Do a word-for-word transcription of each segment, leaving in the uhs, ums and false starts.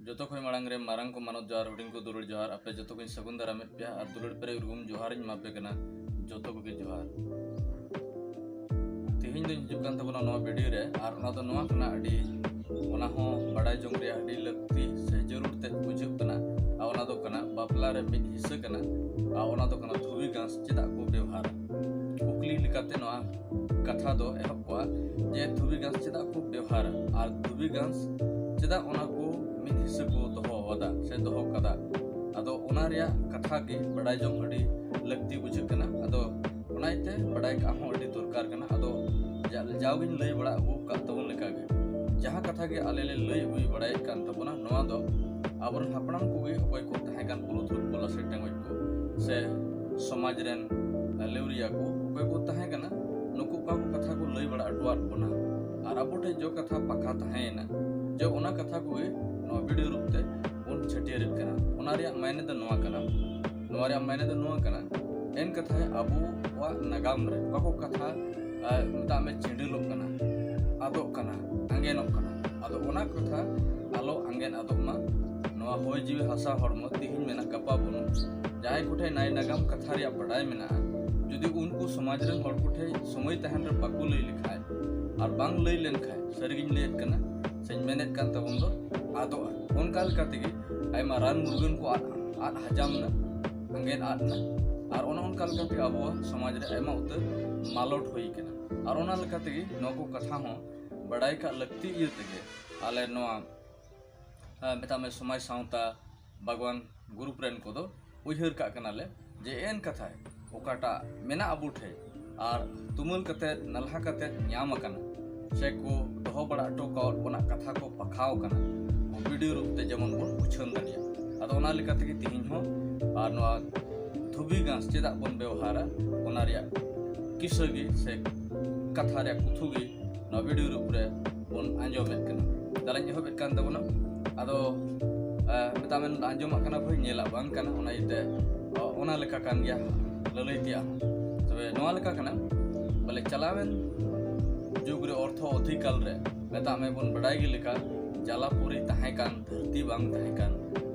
ᱡᱚᱛᱚ ᱠᱷᱚᱱ ᱢᱟᱲᱟᱝ ᱨᱮ ᱢᱟᱨᱟᱝ ᱠᱚ ᱢᱟᱱᱚᱛ ᱡᱚᱦᱟᱨ, ᱦᱩᱰᱤᱧ ᱠᱚ ᱫᱩᱞᱟᱹᱲ ᱡᱚᱦᱟᱨ, ᱟᱯᱮ ᱡᱚᱛᱚ ᱠᱚᱧ ᱥᱟᱹᱜᱩᱱ ᱫᱟᱨᱟᱢᱮᱫ ᱯᱮᱭᱟ ᱟᱨ ᱫᱩᱞᱟᱹᱲ ᱯᱮᱨᱮᱡ ᱩᱨᱜᱩᱢ ᱡᱚᱦᱟᱨᱤᱧ ᱮᱢᱟ ᱯᱮ ᱠᱟᱱᱟ᱾ ᱡᱚᱛᱚ ᱠᱚᱜᱮ ᱡᱚᱦᱟᱨ᱾ ᱛᱮᱦᱮᱧ ᱫᱚᱧ ᱦᱤᱡᱩᱜ ᱠᱟᱱ ᱛᱟᱵᱚᱱᱟ ᱱᱚᱣᱟ ᱵᱷᱤᱰᱤᱭᱳ ᱨᱮ, ᱟᱨ ᱚᱱᱟ ᱫᱚ ᱱᱚᱣᱟ ᱠᱟᱱᱟ, ᱟᱹᱰᱤ ᱚᱱᱟ ᱦᱚᱸ ᱵᱟᱰᱟᱭ ᱡᱚᱝ ᱨᱮᱭᱟᱜ ᱟᱹᱰᱤ ᱞᱟᱹᱠᱛᱤ ᱥᱮ ᱡᱟᱹᱨᱩᱲ ᱛᱮ ᱵᱩᱡᱷᱟᱹᱜ ᱠᱟᱱᱟ᱾ ᱟᱨ ᱚᱱᱟ ᱫᱚ ᱠᱟᱱᱟ ᱵᱟᱯᱞᱟ ᱨᱮ ᱢᱤᱫ ᱦᱤᱥᱥᱟᱹ ᱠᱟᱱᱟ, ᱟᱨ ᱚᱱᱟ ᱫᱚ ᱠᱟᱱᱟ ᱫᱷᱩᱵᱤ ᱜᱷᱟᱸᱥ ᱪᱮᱫᱟᱜ ᱠᱚ ᱵᱮᱣᱦᱟᱨᱟ᱾ ᱠᱩᱠᱞᱤ ᱞᱮᱠᱟᱛᱮ ᱱᱚᱣᱟ ᱠᱟᱛᱷᱟ ᱫᱚ ᱮᱦᱚᱵ ᱠᱚᱜᱼᱟ ᱡᱮ ᱫᱷᱩᱵᱤ ᱜᱷᱟᱸᱥ ᱪᱮᱫᱟᱜ ᱠᱚ ᱵᱮᱣᱦᱟᱨᱟ ᱟᱨ ᱫᱷᱩᱵᱤ ᱜᱷᱟᱸᱥ ᱪᱮᱫᱟᱜ ᱚᱱᱟ ᱠᱚ ᱢᱤᱫ ᱦᱤᱥᱥᱟᱹ ᱠᱚ ᱫᱚᱦᱚ ᱟᱠᱟᱫᱟ ᱥᱮ ᱫᱚᱦᱚ ᱠᱟᱫᱟ᱾ ᱟᱫᱚ ᱚᱱᱟ ᱨᱮᱭᱟᱜ ᱠᱟᱛᱷᱟ ᱜᱮ ᱵᱟᱰᱟᱭ ᱡᱚᱝ ᱟᱹᱰᱤ ᱞᱟᱹᱠᱛᱤ ᱵᱩᱡᱷᱟᱹᱜ ᱠᱟᱱᱟ᱾ ᱟᱫᱚ ᱚᱱᱟ ᱤᱭᱟᱹᱛᱮ ᱵᱟᱰᱟᱭ ᱠᱟᱜ ᱦᱚᱸ ᱟᱹᱰᱤ ᱫᱚᱨᱠᱟᱨ ᱠᱟᱱᱟ᱾ ᱟᱫᱚ ᱡᱟ-, ᱡᱟᱣᱜᱤᱧ ᱞᱟᱹᱭ ᱵᱟᱲᱟ ᱟᱹᱜᱩ ᱟᱠᱟᱫ ᱛᱟᱵᱚᱱ ᱞᱮᱠᱟᱜᱮ, ᱡᱟᱦᱟᱸ ᱠᱟᱛᱷᱟ ᱜᱮ ᱟᱞᱮ ᱞᱮ ᱞᱟᱹᱭ ᱟᱹᱜᱩᱭ ᱵᱟᱲᱟᱭᱮᱫ ᱠᱟᱱ ᱛᱟᱵᱚᱱᱟ, ᱱᱚᱣᱟ ᱫᱚ ᱟᱵᱚᱨᱮᱱ ᱦᱟᱯᱲᱟᱢ ᱠᱚᱜᱮ ᱚᱠᱚᱭ ᱠᱚ ᱛᱟᱦᱮᱸ ᱠᱟᱱ ᱯᱩᱨᱩᱫᱷᱩᱞ ᱠᱚ, ᱞᱟᱥᱮᱨ ᱴᱮᱸᱜᱚᱡ ᱠᱚ, ᱥᱮ ᱥᱚᱢᱟᱡᱽ ᱨᱮᱱ ᱞᱟᱹᱣᱨᱤᱭᱟ ᱠᱚ ᱚᱠᱚᱭ ᱠᱚ ᱛᱟᱦᱮᱸ ᱠᱟᱱᱟ, ᱱᱩᱠᱩ ᱚᱠᱟ ᱠᱚ ᱠᱟᱛᱷᱟ ᱠᱚ ᱞᱟᱹᱭ ᱵᱟᱲᱟ ᱦᱚᱴᱚᱣᱟᱫ ᱵᱚᱱᱟ, ᱟᱨ ᱟᱵᱚ ᱴᱷᱮᱱ ᱡᱚ ᱠᱟᱛᱷᱟ ᱯᱟᱠᱟ ᱛᱟᱦᱮᱸᱭᱮᱱᱟ, ᱡᱚ ᱚᱱᱟ ᱠᱟᱛᱷᱟ ᱠᱚᱜᱮ ᱱᱚᱣᱟ ᱵᱷᱤᱰᱤᱭᱳ ᱨᱩᱯ ᱛᱮ ᱵᱚᱱ ᱪᱷᱟᱹᱴᱭᱟᱹᱨᱮᱫ ᱠᱟᱱᱟ᱾ ᱚᱱᱟ ᱨᱮᱭᱟᱜ ᱢᱟᱭᱱᱮ ᱫᱚ ᱱᱚᱣᱟ ᱠᱟᱱᱟ, ᱱᱚᱣᱟ ᱨᱮᱭᱟᱜ ᱢᱟᱭᱱᱮ ᱫᱚ ᱱᱚᱣᱟ ᱠᱟᱱᱟ, ᱮᱱ ᱠᱟᱛᱷᱟ ᱟᱵᱚᱣᱟᱜ ᱱᱟᱜᱟᱢ ᱨᱮ ᱚᱠᱟ ᱠᱚ ᱠᱟᱛᱷᱟ, ᱟᱨ ᱢᱮᱛᱟᱜ ᱢᱮ, ᱪᱤᱸᱰᱤᱞᱚᱜ ᱠᱟᱱᱟ, ᱟᱫᱚᱜ ᱠᱟᱱᱟ, ᱟᱸᱜᱮᱱᱚᱜ ᱠᱟᱱᱟ᱾ ᱟᱫᱚ ᱚᱱᱟ ᱠᱟᱛᱷᱟ ᱟᱞᱚ ᱟᱸᱜᱮᱱ ᱟᱫᱚᱜ ᱢᱟ᱾ ᱱᱚᱣᱟ ᱦᱚᱭ ᱡᱤᱣᱤ ᱦᱟᱥᱟ ᱦᱚᱲᱢᱚ ᱛᱤᱦᱤᱧ ᱢᱮᱱᱟᱜ ᱜᱟᱯᱟ ᱵᱟᱹᱱᱩᱜ᱾ ᱡᱟᱦᱟᱸᱭ ᱠᱚᱴᱷᱮᱱ ᱱᱟᱭ ᱱᱟᱜᱟᱢ ᱠᱟᱛᱷᱟ ᱨᱮᱭᱟᱜ ᱵᱟᱰᱟᱭ ᱢᱮᱱᱟᱜᱼᱟ, ᱡᱩᱫᱤ ᱩᱱᱠᱩ ᱥᱚᱢᱟᱡᱽ ᱨᱮᱱ ᱦᱚᱲ ᱠᱚᱴᱷᱮᱱ ᱥᱚᱢᱚᱭ ᱛᱟᱦᱮᱱ ᱨᱮ ᱵᱟᱠᱚ ᱞᱟᱹᱭ ᱞᱮᱠᱷᱟᱡ ᱟᱨ ᱵᱟᱝ ᱞᱟᱹᱭ ᱞᱮᱱᱠᱷᱟᱡ, ᱥᱟᱹᱨᱤᱜᱤᱧ ᱞᱟᱹᱭᱮᱫ ᱠᱟᱱᱟ ᱥᱮᱧ ᱢᱮᱱᱮᱫ ᱠᱟᱱ ᱛᱟᱵᱚᱱ ᱫᱚ, ᱟᱫᱚᱜᱼᱟ᱾ ᱚᱱᱠᱟ ᱞᱮᱠᱟ ᱛᱮᱜᱮ ᱟᱭᱢᱟ ᱨᱟᱱ ᱢᱩᱨᱜᱟᱹᱱ ᱠᱚ ᱟᱫ, ᱟᱫ ᱦᱟᱡᱟᱢ ᱮᱱᱟ, ᱟᱸᱜᱮᱱ ᱟᱫ ᱮᱱᱟ, ᱟᱨ ᱚᱱᱮ ᱚᱱᱠᱟ ᱞᱮᱠᱟᱛᱮ ᱟᱵᱚᱣᱟᱜ ᱥᱚᱢᱟᱡᱽ ᱨᱮ ᱟᱭᱢᱟ ᱩᱛᱟᱹᱨ ᱢᱟᱞᱚᱴ ᱦᱩᱭ ᱠᱟᱱᱟ᱾ ᱟᱨ ᱚᱱᱟ ᱞᱮᱠᱟ ᱛᱮᱜᱮ ᱱᱚᱣᱟ ᱠᱚ ᱠᱟᱛᱷᱟ ᱦᱚᱸ ᱵᱟᱰᱟᱭ ᱠᱟᱜ ᱞᱟᱹᱠᱛᱤ ᱤᱭᱟᱹ ᱛᱮᱜᱮ ᱟᱞᱮ ᱱᱚᱣᱟ, ᱟᱸ, ᱢᱮᱛᱟᱜ ᱢᱮ ᱥᱚᱢᱟᱡᱽ ᱥᱟᱶᱛᱟ ᱵᱟᱜᱽᱣᱟᱱ ᱜᱨᱩᱯ ᱨᱮᱱ ᱠᱚᱫᱚ ᱩᱭᱦᱟᱹᱨ ᱠᱟᱜ ᱠᱟᱱᱟᱞᱮ ᱡᱮ ᱮᱱ ᱠᱟᱛᱷᱟᱭ ᱚᱠᱟᱴᱟᱜ ᱢᱮᱱᱟᱜ ᱟᱵᱚ ᱴᱷᱮᱡ ᱟᱨ ᱛᱩᱢᱟᱹᱞ ᱠᱟᱛᱮ ᱱᱟᱞᱦᱟ ᱠᱟᱛᱮ ᱧᱟᱢ ᱟᱠᱟᱱᱟ ᱥᱮ ᱠᱚ ᱫᱚᱦᱚ ᱵᱟᱲᱟ ᱦᱚᱴᱚ ᱠᱟᱣᱟᱫ ᱵᱚᱱᱟ, ᱠᱟᱛᱷᱟ ᱠᱚ ᱯᱟᱠᱷᱟᱣ ᱠᱟᱱᱟ, ᱠᱚ ᱵᱷᱤᱰᱤᱭᱳ ᱨᱩᱯ ᱛᱮ ᱡᱮᱢᱚᱱ ᱵᱚᱱ ᱩᱪᱷᱟᱹᱱ ᱫᱟᱲᱮᱭᱟᱜ᱾ ᱟᱫᱚ ᱚᱱᱟ ᱞᱮᱠᱟ ᱛᱮᱜᱮ ᱛᱤᱦᱤᱧ ᱦᱚᱸ ᱟᱨ ᱱᱚᱣᱟ ᱫᱷᱩᱵᱤ ᱜᱷᱟᱸᱥ ᱪᱮᱫᱟᱜ ᱵᱚᱱ ᱵᱮᱣᱦᱟᱨᱟ, ᱚᱱᱟ ᱨᱮᱭᱟᱜ ᱠᱤᱥᱟᱹ ᱜᱮ ᱥᱮ ᱠᱟᱛᱷᱟ ᱨᱮᱭᱟᱜ ᱠᱩᱛᱷᱩ ᱜᱮ ᱱᱚᱣᱟ ᱵᱷᱤᱰᱤᱭᱳ ᱨᱩᱯ ᱨᱮ ᱵᱚᱱ ᱟᱸᱡᱚᱢᱮᱫ ᱠᱟᱱᱟ᱾ ᱫᱟᱞᱟᱧ ᱮᱦᱚᱵᱮᱫ ᱠᱟᱱ ᱛᱟᱵᱚᱱᱟ᱾ ᱟᱫᱚ, ᱟ, ᱢᱮᱛᱟᱜ ᱢᱮ, ᱟᱸᱡᱚᱢᱟᱜ ᱠᱟᱱᱟ ᱵᱷᱟᱹᱭ, ᱧᱮᱞᱟᱜ ᱵᱟᱝ ᱠᱟᱱᱟ, ᱚᱱᱟ ᱤᱭᱟᱹᱛᱮ, ᱚ, ᱚᱱᱟ ᱞᱮᱠᱟ ᱠᱟᱱ ᱜᱮᱭᱟ ᱞᱟᱹᱞᱟᱹᱭ ᱛᱮᱭᱟᱜ ᱦᱚᱸ᱾ ᱛᱚᱵᱮ ᱱᱚᱣᱟ ᱞᱮᱠᱟ ᱠᱟᱱᱟ, ᱵᱚᱞᱮ, ᱪᱟᱞᱟᱣᱮᱱ ᱡᱩᱜᱽ ᱨᱮ, ᱚᱨᱛᱷᱚ ᱚᱫᱷᱤᱠᱟᱞ ᱨᱮ, ᱢᱮᱛᱟᱜ ᱢᱮ, ᱵᱚᱱ ᱵᱟᱰᱟᱭ ᱜᱮ ᱞᱮᱠᱟ, ᱡᱟᱞᱟᱯᱩᱨᱤ ᱛᱟᱦᱮᱸ ᱠᱟᱱ, ᱫᱷᱟᱹᱨᱛᱤ ᱵᱟᱝ ᱛᱟᱦᱮᱸ ᱠᱟᱱ᱾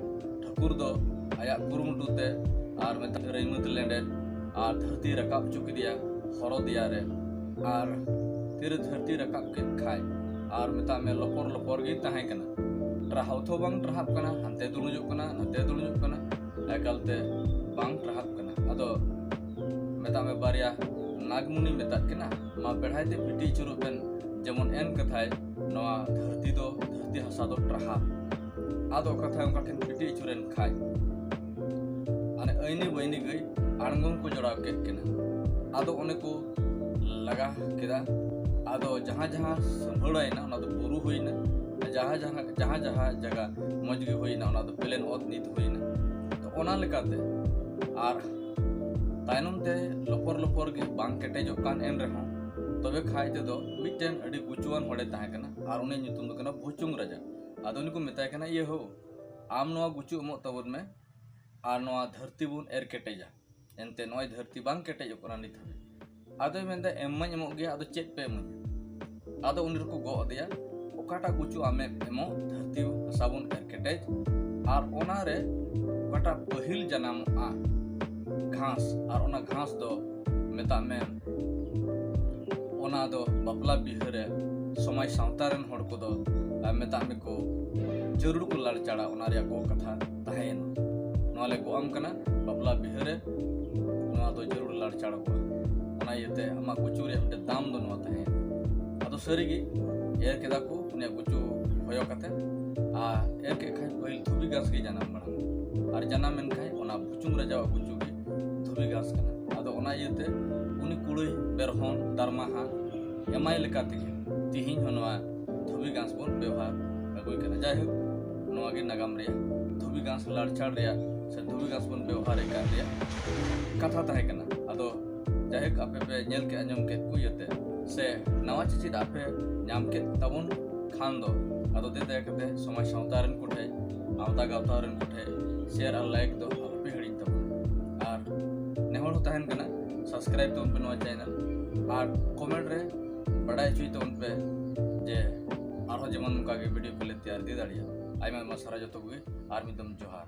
ᱴᱷᱟᱹᱠᱩᱨ ᱫᱚ ᱟᱭᱟᱜ ᱠᱩᱨᱩᱢᱩᱴᱩ ᱛᱮ ᱟᱨ ᱢᱮᱛᱟᱜ ᱨᱟᱹᱭᱢᱟᱹᱛ ᱞᱮᱸᱰᱮᱫ ᱟᱨ ᱫᱷᱟᱹᱨᱛᱤ ᱨᱟᱠᱟᱵ ᱦᱚᱪᱚ ᱠᱮᱫᱮᱭᱟ ᱦᱚᱨᱚ ᱫᱮᱭᱟ ᱨᱮ᱾ ᱟᱨ ᱛᱤᱨᱮ ᱫᱷᱟᱹᱨᱛᱤ ᱨᱟᱠᱟᱵ ᱠᱮᱫ ᱠᱷᱟᱡ, ᱟᱨ ᱢᱮᱛᱟᱜ ᱢᱮ ᱞᱚᱯᱚᱨ ᱞᱚᱯᱚᱨ ᱜᱮ ᱛᱟᱦᱮᱸ ᱠᱟᱱᱟ᱾ ᱴᱨᱟᱦᱟᱣ ᱛᱷᱚ ᱵᱟᱝ ᱴᱨᱟᱦᱟᱵ ᱠᱟᱱᱟ, ᱦᱟᱱᱛᱮ ᱫᱩᱲᱩᱡᱚᱜ ᱠᱟᱱᱟ, ᱱᱟᱛᱮ ᱫᱩᱲᱩᱡᱚᱜ ᱠᱟᱱᱟ, ᱮᱠᱟᱞ ᱛᱮ ᱵᱟᱝ ᱴᱨᱟᱦᱟᱵ ᱠᱟᱱᱟ᱾ ᱟᱫᱚ ᱢᱮᱛᱟᱜ ᱢᱮ ᱵᱟᱨᱭᱟ ᱱᱟᱜᱽᱢᱩᱱᱤ ᱢᱮᱛᱟᱜ ᱠᱤᱱᱟ, ᱢᱟ ᱵᱮᱲᱦᱟᱭ ᱛᱮ ᱯᱤᱴᱤ ᱟᱹᱪᱩᱨᱚᱜ ᱵᱮᱱ, ᱡᱮᱢᱚᱱ ᱮᱱ ᱠᱟᱛᱷᱟᱭ ᱱᱚᱣᱟ ᱫᱷᱟᱹᱨᱛᱤ ᱫᱚ ᱫᱷᱟᱹᱨᱛᱤ ᱦᱟᱥᱟ ᱫᱚ ᱴᱨᱟᱦᱟᱵ᱾ ᱟᱫᱚ ᱠᱟᱛᱷᱟ ᱚᱱᱠᱟ ᱴᱷᱮᱱ ᱯᱤᱴᱤ ᱟᱹᱪᱩᱨᱮᱱ ᱠᱷᱟᱡ ᱢᱟᱱᱮ ᱟᱹᱭᱱᱤ ᱵᱟᱹᱭᱱᱤ ᱜᱟᱹᱭ ᱟᱬᱜᱚᱢ ᱠᱚ ᱡᱚᱲᱟᱣ ᱠᱮᱫ ᱠᱤᱱᱟ᱾ ᱟᱫᱚ ᱚᱱᱮ ᱠᱚ ᱞᱟᱜᱟ ᱠᱮᱫᱟ᱾ ᱟᱫᱚ ᱡᱟᱦᱟᱸ ᱡᱟᱦᱟᱸ ᱥᱟᱹᱵᱷᱟᱹᱲᱟᱭᱮᱱᱟ ᱚᱱᱟ ᱫᱚ ᱵᱩᱨᱩ ᱦᱩᱭᱱᱟ, ᱡᱟᱦᱟᱸ ᱡᱟᱦᱟᱸ ᱡᱟᱦᱟᱸ ᱡᱟᱦᱟᱸ ᱡᱟᱭᱜᱟ ᱢᱚᱡᱽ ᱜᱮ ᱦᱩᱭᱱᱟ ᱚᱱᱟ ᱫᱚ ᱯᱞᱮᱱ ᱚᱛ ᱱᱤᱛ ᱦᱩᱭᱱᱟ᱾ ᱛᱚ ᱚᱱᱟ ᱞᱮᱠᱟᱛᱮ ᱟᱨ ᱛᱟᱭᱱᱚᱢ ᱛᱮ ᱞᱚᱯᱚᱨ ᱞᱚᱯᱚᱨ ᱜᱮ ᱵᱟᱝ ᱠᱮᱴᱮᱡᱚᱜ ᱠᱟᱱ ᱮᱱ ᱨᱮᱦᱚᱸ, ᱛᱚᱵᱮ ᱠᱷᱟᱡ ᱛᱮᱫᱚ ᱢᱤᱫᱴᱮᱱ ᱟᱹᱰᱤ ᱜᱩᱪᱩᱣᱟᱱ ᱦᱚᱲᱮ ᱛᱟᱦᱮᱸ ᱠᱟᱱᱟ ᱟᱨ ᱩᱱᱤᱭᱟᱜ ᱧᱩᱛᱩᱢ ᱫᱚ ᱠᱟᱱᱟ ᱵᱷᱩᱪᱩᱝ ᱨᱟᱡᱟ᱾ ᱟᱫᱚ ᱩᱱᱤ ᱠᱚ ᱢᱮᱛᱟᱭ ᱠᱟᱱᱟ, ᱤᱭᱟᱹ ᱦᱳ, ᱟᱢ ᱱᱚᱣᱟ ᱜᱩᱪᱩ ᱮᱢᱚᱜ ᱛᱟᱵᱚᱱ ᱢᱮ ᱟᱨ ᱱᱚᱣᱟ ᱫᱷᱟᱹᱨᱛᱤ ᱵᱚᱱ ᱮᱨ ᱠᱮᱴᱮᱡᱟ᱾ ᱮᱱᱛᱮ ᱱᱚᱜᱼᱚᱭ ᱫᱷᱟᱹᱨᱛᱤ ᱵᱟᱝ ᱠᱮᱴᱮᱡᱚᱜ ᱠᱟᱱᱟ ᱱᱤᱛ ᱦᱟᱹᱵᱤᱡ᱾ ᱟᱫᱚᱭ ᱢᱮᱱᱫᱟ, ᱮᱢ ᱢᱟᱧ ᱮᱢᱚᱜ ᱜᱮᱭᱟ, ᱟᱫᱚ ᱪᱮᱫ ᱯᱮ ᱮᱢᱟᱹᱧᱟ? ᱟᱫᱚ ᱩᱱᱤ ᱨᱮᱠᱚ ᱜᱚᱜ ᱟᱫᱮᱭᱟ, ᱚᱠᱟᱴᱟᱜ ᱜᱩᱪᱩ ᱟᱢᱮᱢ ᱮᱢᱚᱜ, ᱫᱷᱟᱹᱨᱛᱤ ᱦᱟᱥᱟ ᱵᱚᱱ ᱮᱨ ᱠᱮᱴᱮᱡ, ᱟᱨ ᱚᱱᱟᱨᱮ ᱚᱠᱟᱴᱟᱜ ᱯᱟᱹᱦᱤᱞ ᱡᱟᱱᱟᱢᱚᱜᱼᱟ ᱜᱷᱟᱥ, ᱟᱨ ᱚᱱᱟ ᱜᱷᱟᱥ ᱫᱚ ᱢᱮᱛᱟᱜ ᱢᱮ ᱚᱱᱟ ᱫᱚ ᱵᱟᱯᱞᱟ ᱵᱤᱦᱟᱹ ᱨᱮ ᱥᱚᱢᱟᱡᱽ ᱥᱟᱶᱛᱟ ᱨᱮᱱ ᱦᱚᱲ ᱠᱚᱫᱚ, ᱟᱨ ᱢᱮᱛᱟᱜ ᱢᱮ ᱠᱚ ᱡᱟᱹᱨᱩᱲ ᱠᱚ ᱞᱟᱲᱪᱟᱲᱟ, ᱚᱱᱟ ᱨᱮᱭᱟᱜ ᱜᱚᱜ ᱠᱟᱛᱷᱟ ᱛᱟᱦᱮᱸᱭᱮᱱᱟ᱾ ᱱᱚᱣᱟ ᱞᱮ ᱜᱚᱜ ᱟᱢ ᱠᱟᱱᱟ ᱵᱟᱯᱞᱟ ᱵᱤᱦᱟᱹ ᱨᱮ, ᱱᱚᱣᱟ ᱫᱚ ᱡᱟᱹᱨᱩᱲ ᱞᱟᱲᱪᱟᱲᱚᱜᱼᱟ᱾ ᱚᱱᱟ ᱤᱭᱟᱹᱛᱮ ᱟᱢᱟᱜ ᱜᱩᱪᱩ ᱨᱮᱭᱟᱜ ᱢᱤᱫᱴᱮᱱ ᱫᱟᱢ ᱫᱚ ᱱᱚᱣᱟ ᱛᱟᱦᱮᱸᱭᱮᱱᱟ᱾ ᱟᱫᱚ ᱥᱟᱹᱨᱤᱜᱮ ᱮᱨ ᱠᱮᱫᱟ ᱠᱚ ᱩᱱᱤᱭᱟᱜ ᱜᱩᱪᱩ ᱦᱚᱭᱚ ᱠᱟᱛᱮ, ᱟᱨ ᱮᱨ ᱠᱮᱫ ᱠᱷᱟᱡ ᱯᱟᱹᱦᱤᱞ ᱫᱷᱩᱵᱤ ᱜᱷᱟᱥ ᱜᱮ ᱡᱟᱱᱟᱢ ᱢᱟᱲᱟᱝ, ᱟᱨ ᱡᱟᱱᱟᱢ ᱮᱱ ᱠᱷᱟᱡ ᱚᱱᱟ ᱵᱷᱩᱪᱩᱝ ᱨᱟᱡᱟᱣᱟᱜ ᱜᱩᱪᱩ ᱜᱮ ᱫᱷᱩᱵᱤ ᱜᱷᱟᱥ ᱠᱟᱱᱟ᱾ ᱟᱫᱚ ᱚᱱᱟ ᱤᱭᱟᱹᱛᱮ ᱩᱱᱤ ᱠᱩᱲᱟᱹᱭ ᱵᱮᱨᱦᱚᱱ ᱫᱟᱨᱢᱟᱦᱟ ᱮᱢᱟᱭ ᱞᱮᱠᱟ ᱛᱮᱜᱮ ᱛᱤᱦᱤᱧ ᱦᱚᱸ ᱱᱚᱣᱟ ᱫᱷᱩᱵᱤ ᱜᱷᱟᱥ ᱵᱚᱱ ᱵᱮᱣᱦᱟᱨ ᱟᱹᱜᱩᱭ ᱠᱟᱱᱟ᱾ ᱡᱟᱭᱦᱳᱠ, ᱱᱚᱣᱟ ᱜᱮ ᱱᱟᱜᱟᱢ ᱨᱮᱭᱟᱜ ᱫᱷᱩᱵᱤ ᱜᱷᱟᱥ ᱞᱟᱲᱪᱟᱲ ᱨᱮᱭᱟᱜ ᱥᱮ ᱫᱷᱩᱵᱤ ᱜᱷᱟᱥ ᱵᱚᱱ ᱵᱮᱣᱦᱟᱨᱮᱫ ᱠᱟᱱ ᱨᱮᱭᱟᱜ ᱠᱟᱛᱷᱟ ᱛᱟᱦᱮᱸ ᱠᱟᱱᱟ᱾ ᱟᱫᱚ ᱡᱟᱭᱦᱳᱠ, ᱟᱯᱮ ᱯᱮ ᱧᱮᱞ ᱠᱮᱫ ᱟᱸᱡᱚᱢ ᱠᱮᱫ ᱠᱚ ᱤᱭᱟᱹᱛᱮ, ᱥᱮ ᱱᱟᱣᱟ ᱪᱮᱪᱮᱫ ᱟᱯᱮ ᱧᱟᱢ ᱠᱮᱫ ᱛᱟᱵᱚᱱ ᱠᱷᱟᱱ ᱫᱚ, ᱟᱫᱚ ᱫᱮ ᱫᱟᱭᱟ ᱠᱟᱛᱮ ᱥᱚᱢᱟᱡᱽ ᱥᱟᱶᱛᱟ ᱨᱮᱱ ᱠᱚᱴᱷᱮᱡ, ᱟᱣᱛᱟ ᱜᱟᱶᱛᱟ ᱨᱮᱱ ᱠᱚᱴᱷᱮᱡ share ᱟᱨ like ᱫᱚ ᱟᱞᱚᱯᱮ ᱦᱤᱲᱤᱧ ᱛᱟᱵᱚᱱᱟ᱾ ᱟᱨ ᱱᱮᱦᱚᱨ ᱦᱚᱸ ᱛᱟᱦᱮᱱ ᱠᱟᱱᱟ, subscribe ᱛᱟᱵᱚᱱ ᱯᱮ ᱱᱚᱣᱟ channel, ᱟᱨ comment ᱨᱮ ᱵᱟᱰᱟᱭ ᱦᱚᱪᱚᱭ ᱛᱟᱵᱚᱱ ᱯᱮ ᱡᱮ ᱟᱨᱦᱚᱸ ᱡᱮᱢᱚᱱ ᱱᱚᱝᱠᱟ ᱜᱮ video ᱠᱚᱞᱮ ᱛᱮᱭᱟᱨ ᱤᱫᱤ ᱫᱟᱲᱮᱭᱟᱜᱼᱟ᱾ ᱟᱭᱢᱟ ᱟᱭᱢᱟ ᱥᱟᱨᱦᱟᱣ ᱡᱚᱛᱚ ᱠᱚᱜᱮ, ᱟᱨ ᱢᱤᱫ ᱫᱚᱢ ᱡᱚᱦᱟᱨ᱾